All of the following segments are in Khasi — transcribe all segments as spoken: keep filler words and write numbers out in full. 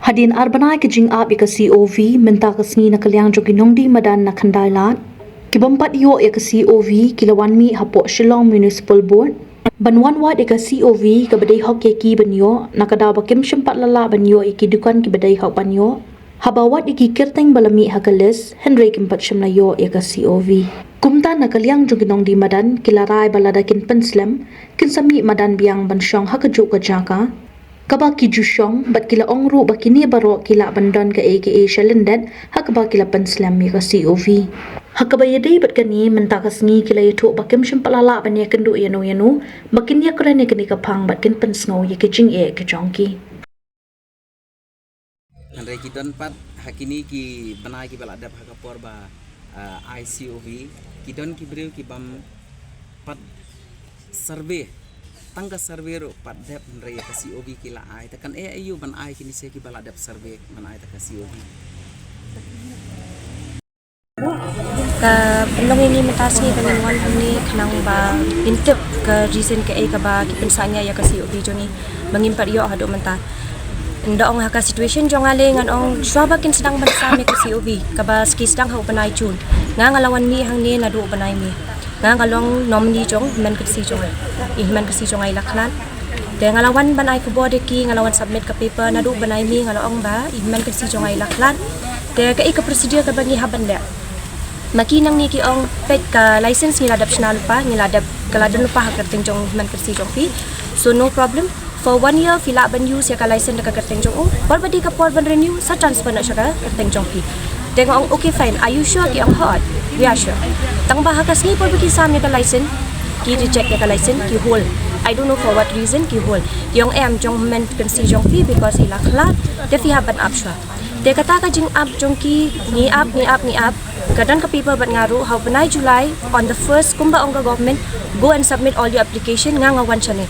Hadien ar bnai ka jingap ïa ka C O V, mynta ka sngi na ka liang jong ki nongdie madan na Khyndai Lad, ki bym pat ïoh ïa ka C O V ki la wan mih hapoh Shillong Municipal Board ban wan wad ïa ka C O V kaba dei hok ïa ki ban ïoh, na ka daw ba kim shym pat la lah ban ïoh ïa ki dukan kiba dei hok ban ïoh. Haba wad ïa ki kyrteng ba la mih ha ka list, hynrei kim pat shym la ïoh ïa ka C O V. Kumta na ka liang jong ki nongdie madan ki la rai ba lada kin pynslem, kin sa mih madan biang ban shong ha kajuh ka jaka kaba ki ju shong, bad ki la ong ruh ba kine baroh ki lah ban don kaei kaei sha lyndet ha kaba ki la pynslem ïa ka C O V. Ha kaba ïadei bad kane, mynta ka sngi ki la ïathuh ba kim shym pat la lah ban ïakynduh ïano ïano ba kin ïakren ïa kane ka phang bad kin pynsngew ïa ki jingeh ki jong ki. Hynrei ki don pat ha kine ki bnai kiba la dep ha ka por ba, ah, ai C O V, ki don ki briew ki bym pat survey, tang ka survey ruh pat dep, hynrei ïa ka C O V ki la ai. Te kan ïa aiu ban ai kine se kiba la dep survey ban ai ta ka C O V. Ka pynlong ïa ngi mynta sngi ka ngin wan hangne khnang ba ngin tip ka reason kaei kaba ki pynsangeh ïa ka C O V jong ngi ba ngim pat ïoh haduh mynta. Nda ong ha ka situation jong nga lei ngan ong shuwa ba kin sdang ban sam ïa ka C O V kaba ki sdang ha u bnai June. Nga nga la wan mih hangne naduh u bnai May. Nga nga long nominee jong Hynmen Kynsi jong nga. I Hynmen Kynsi jong nga i la khlad. Te nga la wan ban ai khubor ïa ki, nga la wan submit ka paper naduh u bnai May, nga la ong ba i Hynmen Kynsi jong nga i la khlad. Te kaei ka procedure kaba ngi hap ban leh? Ma ki nangne ki ong peit ka license ngi la dep shna lypa, ngi la dep, ka la don lypa ha kyrteng jong Hynmen Kynsi jong phi. So no problem. For one year phi lah ban use ïa ka license da ka kyrteng jong u. Por ba dei ka por ban renew, sa transfer noh sha ka kyrteng jong phi. Te nga ong okay fine, are you sure? Ki ong hooid, we are sure. Tang ba ha ka sngi por ba ki sam ïa ka license, ki reject ïa ka license, ki hold. I don't know for what reason ki hold. Ki ong em, jong Hynmen Kynsi jong phi because i la khlad, te phi hap ban ap shuwa. Te kata ka jingap jong ki, ngi ap, ngi ap, ngi ap. Ka don ka paper bad nga ruh, ha u bnai July, on the first, kumba ong ka government, go and submit all your application, nga nga wan shane.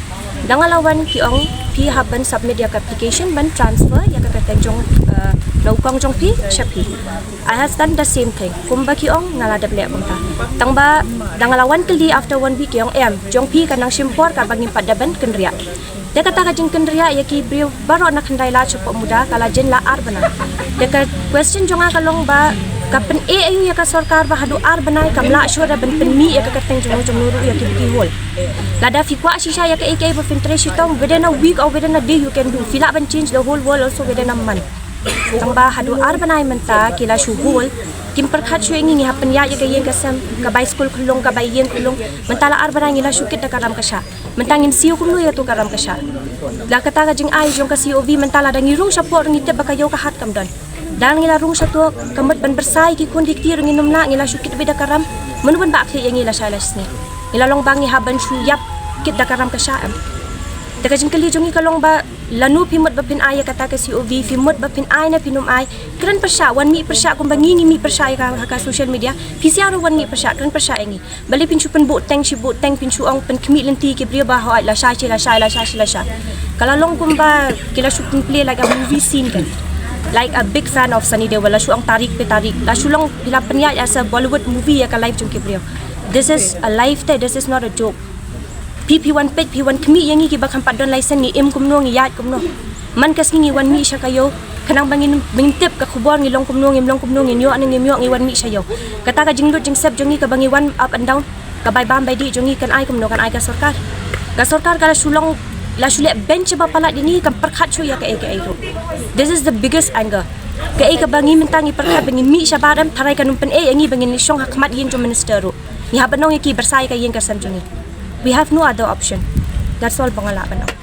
Da nga la wan ki ong phi hap ban submit ïa ka application ban transfer ïa ka kyrteng jong, eh, na u kong jong phi sha phi. I has done the same thing. Kumba ki ong nga la dep leh kumta. Tang ba da nga la wan kylli after one week ki ong em, jong phi ka nang shim por kaba ngim pat dep ban kynriah. Te kata ka jingkynriah ïa ki briew baroh na Khyndai Lad shapoh Muda ka la jin la ar bnai. Te ka question jong nga ka long ba ka pyn-e aiu ïa ka sorkar ba haduh ar bnai kam lah shuh da ban pynmih ïa ka kyrteng jong u jong u ruh ïa ki, ki hold. Lada phi kwah shisha ïa kaei kaei ba phin trei shitom, within a week or within a day you can do. Phi lah ban change the whole world also within a month. Tang ba haduh ar bnai mynta ki la shu hold. Kim pyrkhat shuh ïa ngi, ngi hap pynïaid ïa ka ïing ka sem, ka bai skul khyllung, ka bai ïing khyllung. Mynta la ar bnai ngi la shu kit da ka ram ka shah. Mynta ngin siew kumno ïa tu ka ram ka shah? La kata ka jingai jong ka C O V mynta lada ngi rung shapoh ruh ngi tip ba ka ïew ka hat kam don. Da ngi la rung shato ka mut ban pyrshah ïa ki khun ki kti ruh ngin ym lah, ngi la shu kit beit da ka ram. Mano ban bah khlieh ïa ngi lashai lashisngi? Ngi la long ba ngi hap ban shu ïap kit da ka ram ka shah em? Te ka jingkylli jong ngi ka long ba lano phi mut ba phin ai ïa kata ka C O V, phi mut ba phin ai ne phin ym ai? Kren pyrshah, wan mih pyrshah kumba ngi ngi mih pyrshah ïa ka ha ka social media. Phi sha ruh wan mih pyrshah, kren pyrshah ïa ngi. Balei phin shu pynbuhteng shi buhteng, phin shu ong pynkhmih lynti ki briew ba hooid lashai shi lashai, lashai shi lashai. Ka la long kumba ki la shu pynplay like a movie scene kan. Like a big fan of Sunny Deol, la shu ong tarik pe tarik. La shu long phi la pynïaid as a Bollywood movie ïa ka life jong ki briew. This is a life te, this is not a joke. Phi phi wan peit, phi wan khmih ïa ngi kiba kham pat don license, ngi im kumno, ngi ïaid kumno. Man ka sngi ngi wan mih sha ka ïew. Khnang ba ngin, ba ngin tip ka khubor ngi long kumno, ngim long kumno, ngin ïoh ne ngim ïoh, ngi wan mih sha ïew. Kata ka jinglut jingsep jong ngi kaba ngi wan up and down, ka bai bam bai dih jong ngi kan ai kumno, kan ai ka sorkar? Ka sorkar ka la shu long, la shu leh bench ba palat ïa ngi, kam pyrkhat shuh ïa kaei kaei ruh. This is the biggest anger. Kaei kaba ngi mynta ngi pyrkhat ba ngin mih shabar em, tharai kan ym pyn-e ïa ngi ba ngin leit shong ha khmat ïing jong minister ruh. Ngi hap ban ong ïa ki pyrshah ïa ka ïing ka sem jong ngi. We have no other option. That's all ba nga lah ban ong.